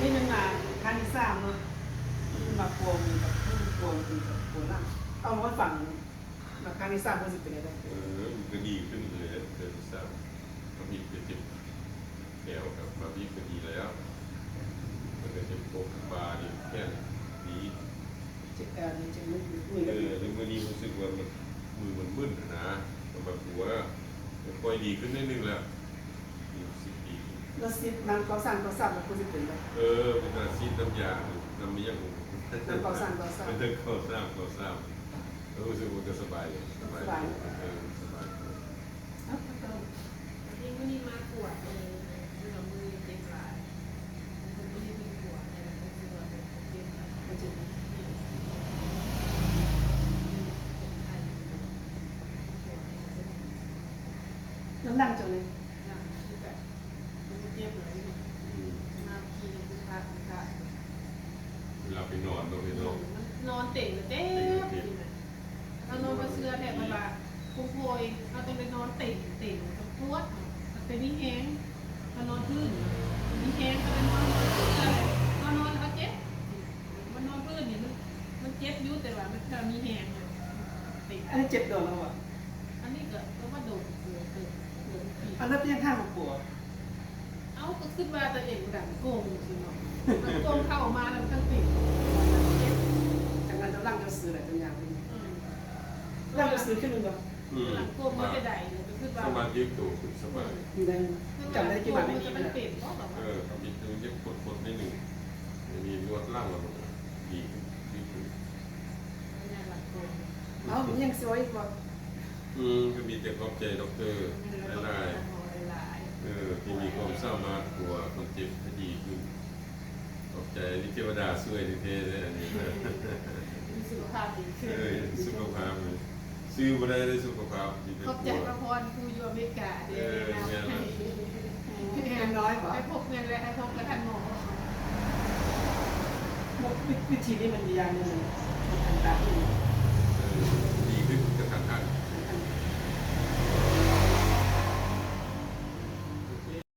ນີ້ແມ່ນມາຄັ້ງທີສາມເນາະ ເພິ່ນມາປົວໝູກັບເພິ່ນ ປົວໝູກັບປົວຫຼັງ. ເອົາມາຟັງ ມາຄັ້ງທີສາມເພິ່ນຊິເປັນແນວໃດ? ເອີ ມັນກໍດີຂຶ້ນເລີຍ ເທື່ອທີສາມ ທຳອິດກໍເຈັບແຂ້ວ ກັບທຳອິດກໍດີແລ້ວ ແລ້ວກໍເຈັບກົກປາ ເຈັບແຂນດີ. ເຈັບແອວນີ້ ເຈັບມື ມື ເອີ ແລ້ວມື້ນີ້ຮູ້ສຶກວ່າມັນ ມືມັນມຶນຫັ້ນນະ ກໍມາປົວ ກໍຄ່ອຍດີຂຶ້ນໜ້ອຍໜຶ່ງແລ້ວ ຮູ້ສຶກດີຂຶ້ນ. ແລ້ວສິດນຳເກົ້າສາມເກົ້າສາມ ມັນຄືຊິເປັນແບບ ເອີ ເປັນຕາສິດນຳຢາ ນຳອີ່ຫຍັງ ນຳເກົ້າສາມເກົ້າສາມ ເອີ ເກົ້າສາມເກົ້າສາມ ເອີ ຮູ້ສຶກວ່າກໍສະບາຍ ສະບາຍ ສະບາຍ ເອີ ສະບາຍ. ເອົ້າ ກໍຕ້ອງ ມື້ນີ້ມາກວດເລີຍ ເພາະວ່າມືເຈັບຫຼາຍ ມື້ນີ້ເພິ່ນກວດແລ້ວ ເພິ່ນວ່າເຈັບຫຼາຍ ເຈັບ ນ້ຳໜັກຈັ່ງໃດ? ຫຼັງຄືກັນ ເຈັບຫຼາຍ ອືມ ມາຂີ່ລົດໄຟຟ້າ ໄຟຟ້າ ເວລາໄປນອນເນາະ ເວລາ ອືມ ນອນເຕັມ ເຕັມ ເຕັມ ເຮົານອນບໍ່ເຊື່ອແທ້ ເພິ່ນວ່າຜູ້ປ່ວຍເຮົາຕ້ອງໄດ້ນອນເຕັມ ເຕັມ ມັນປວດ ມັນໄປມີແຮງ ເຮົານອນພື້ນ ມີແຮງ ເຮົາໄດ້ນອນ ເຮົານອນ ເຮົາເຈັບ ມັນນອນພື້ນນີ້ ມັນ ມັນເຈັບຢູ່ ແຕ່ວ່າມັນກໍມີແຮງ ເຕັມ. ອັນນີ້ເຈັບດົນແລ້ວບໍ່? ອັນນີ້ກໍ ກໍວ່າດົນເຕີບ ເຕີບ ເຕີບ ອັນນັ້ນເປັນຫຍັງຫາກບໍ່ປົວ? ເອົ້າ ກໍຄິດວ່າຕົວເອງດັນກົງຊີ້ເນາະ ມັນກົງເຂົ້າມາແລ້ວມັນເປັນ ເຈັບ ຈັ່ງນັ້ນເຈົ້າຫຼັງເຈົ້າຊື່ແຫຼະ ເຈົ້າຍ່າງໄປ ອືມ ຫຼັງເຈົ້າຊື່ຂຶ້ນແມ່ນບໍ່? ອືມ ຫຼັງກົງມັນຈະໄດ້ ກໍຄິດວ່າ ສາມາດຢືດໂຕຂຶ້ນສະບາຍ ອືມ ໄດ້ ຈຳໄດ້ທີ່ວ່າໄດ້ມີ ມັນເປັນບໍ່? ເອີ ທຳອິດມັນຈະຄົດໆໜ້ອຍໜຶ່ງ ມີນວດຫຼັງແລ້ວມັນກໍດີຂຶ້ນ ດີຂຶ້ນ ເອົ້າ ມີຫຍັງຊິເວົ້າອີກບໍ່? ອືມ ກໍມີແຕ່ຂອບໃຈດັອກເຕີຫຼາຍໆ ເອີ ທີ່ມີຄວາມສາມາດປົວຄົນເຈັບໃຫ້ດີຂຶ້ນ. ຂອບໃຈ ອັນນີ້ເທວະດາຊ່ວຍແທ້ໆເດ້ ອັນນີ້ນະ ມີສຸຂະພາບດີຂຶ້ນ ເອີ ສຸຂະພາບ ຊື້ບໍ່ໄດ້ເດ້ ສຸຂະພາບ ມີແຕ່ ຂອບໃຈພະພອນຜູ້ຢູ່ອາເມລິກາເດ້ ເອີ ແນະນຳ ແມ່ນລະ ໃຫ້ ເປັນນ້ອຍບໍ່? ໃຫ້ພົບເງິນ ແລະ ໃຫ້ພົບກັບທ່ານໝໍ. ວິ ວິທີນີ້ມັນດີຢ່າງໜຶ່ງ ມັນອັນຕະ